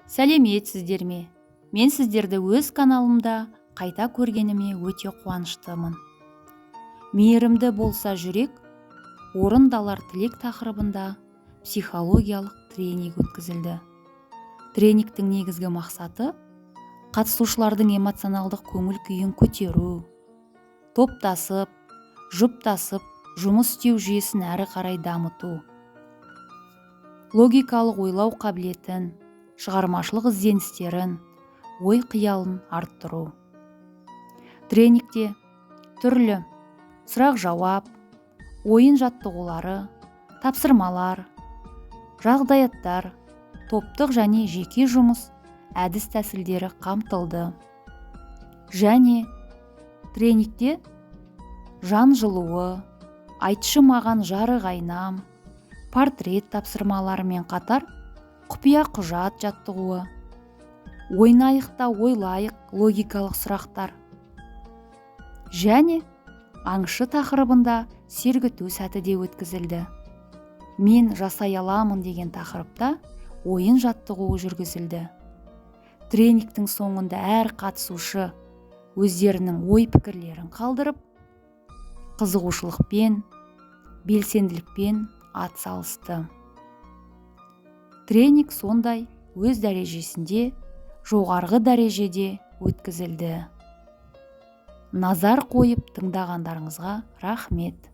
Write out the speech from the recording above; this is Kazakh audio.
Сәлеметсіздер ме? Мен сіздерді өз каналымда қайта көргеніме өте қуаныштымын. Мейірімді болса жүрек, орындалар тілек тақырыбында психологиялық тренинг өткізілді. Тренингтің негізгі мақсаты – қатысушылардың эмоционалдық көңіл күйін көтеру, топтасып, жұптасып жұмыс істеу жүйесін әрі қарай дамыту, логикалық ойлау қабілетін, шығармашылық ізденістерін, ой-қиялын арттыру. Тренингте түрлі сұрақ-жауап, ойын жаттығулары, тапсырмалар, жағдаяттар, топтық және жеке жұмыс әдіс тәсілдері қамтылды. Және тренингте жан жылуы, айтшы маған, жарық айнам, портрет тапсырмаларымен қатар құпия құжат жаттығуы, ойнайық та ойлайық логикалық сұрақтар және аңшы тақырыбында сергіту сәті де өткізілді. Мен жасай аламын деген тақырыпта ойын жаттығуы жүргізілді. Тренингтің соңында әр қатысушы өздерінің ой пікірлерін қалдырып, қызығушылықпен, белсенділікпен атсалысты. Тренинг сондай өз дәрежесінде, жоғарғы дәрежеде өткізілді. Назар қойып тыңдағандарыңызға рахмет.